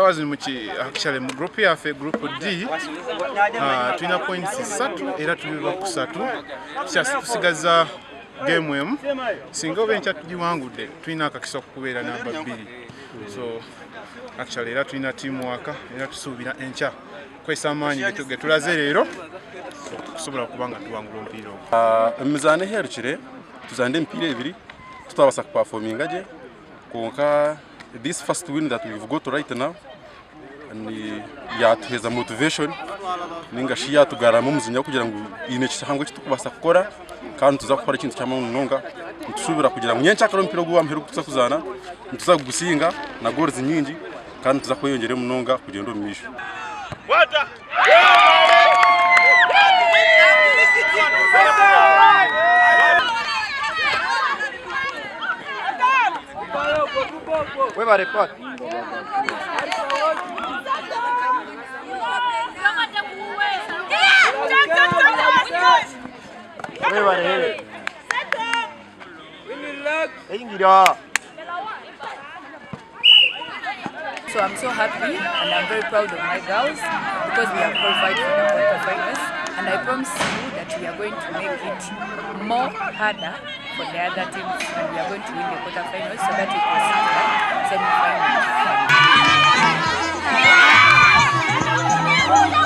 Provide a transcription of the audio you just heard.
Esaawa zino muki actually mu group yaffe group D tulina points satu era tuli bakusatu tusigaza game emu singa oba enkya tugiwangudde tulina akakisa okubeera namba bbiri so actually era tulina team work era tusuubira enkya kwesa amaanyi getulaze leero okusobola okuba nga tuwangula omupiira ogwo. Emizaano eherukire tuzaanire emipiira ebiri tutabaasa kupafominga gye kwonka this first win that we've got right now ni yatuheeza motivation ninga shi yatugarramu omujinya kugira ngu haine ekihango eki turikubaasa kukora kandi nituza kukora ekintu ky'amaani munonga. Nitushubira kugira ngu nyencakare omupiira ogu ow'ahamuheru ogu turikuza kuzaana nituza kugusinga na goals nyingi kandi nituza kweyongyerayo munonga kugyenda omu maisho. So I'm so happy and I'm very proud of my girls because we have qualified for the quarterfinals and I promise you that we are going to make it more harder for the other teams and we are going to win the quarterfinals so that we proceed to the semi-finals.